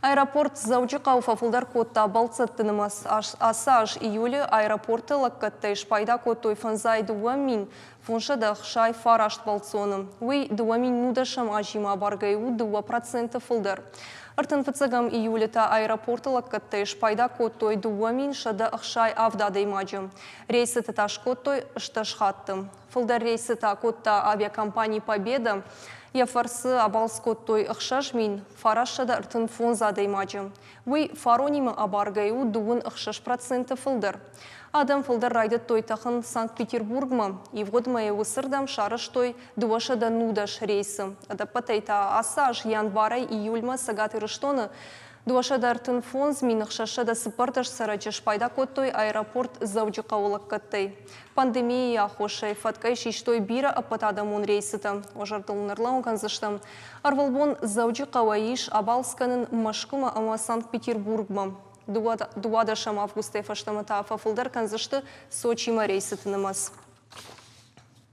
Аэропорт Дзӕуджыхъӕуы фӕфылдӕр кодта бӕлццӕтты нымӕц. Ацы аз июлы аэропорты лӕггӕдтӕй спайда кодтой 502 569 бӕлццоны. Уый 2019 азимӕ абаргӕйӕ у 2% фылдӕр. 31 июлы та аэропорты лӕггӕдтӕй спайда кодтой 2167 адӕймаджы. Рейсыты та скодтой 80 хатты. Фылдӕр рейсытӕ акодта авиакомпани «Победа». Йӕ фӕрцы абалц кодтой 6935 адӕймаджы. Уый фаронимӕ абаргӕйӕ у 26% фылдӕр. Адӕм фылдӕр райдыдтой тӕхын Санкт-Петербургмӕ. Ивгъуыд мӕйы уыцырдӕм сарӕзтой 210 рейсы. Ӕдӕппӕтӕй та ацы аз январӕй июльмӕ Цӕгат Ирыстоны 235 614 цӕрӕджы спайда кодтой аэропорт Дзӕуджыхъӕуы лӕггӕдтӕй. Пандемийы аххосӕй фӕткӕй систой бирӕ ӕппӕтадӕмон рейсытӕ. Уӕ зӕрдыл нӕрлӕууын кӕндзыстӕм. Ӕрвылбон Дзӕуджыхъӕуӕй ис абалц кӕнын Мӕскуымӕ ӕмӕ Санкт-Петербургмӕ. 12 августӕй фӕстӕмӕ та фӕфылдӕр кӕндзысты Сочимӕ рейсыты нымӕц.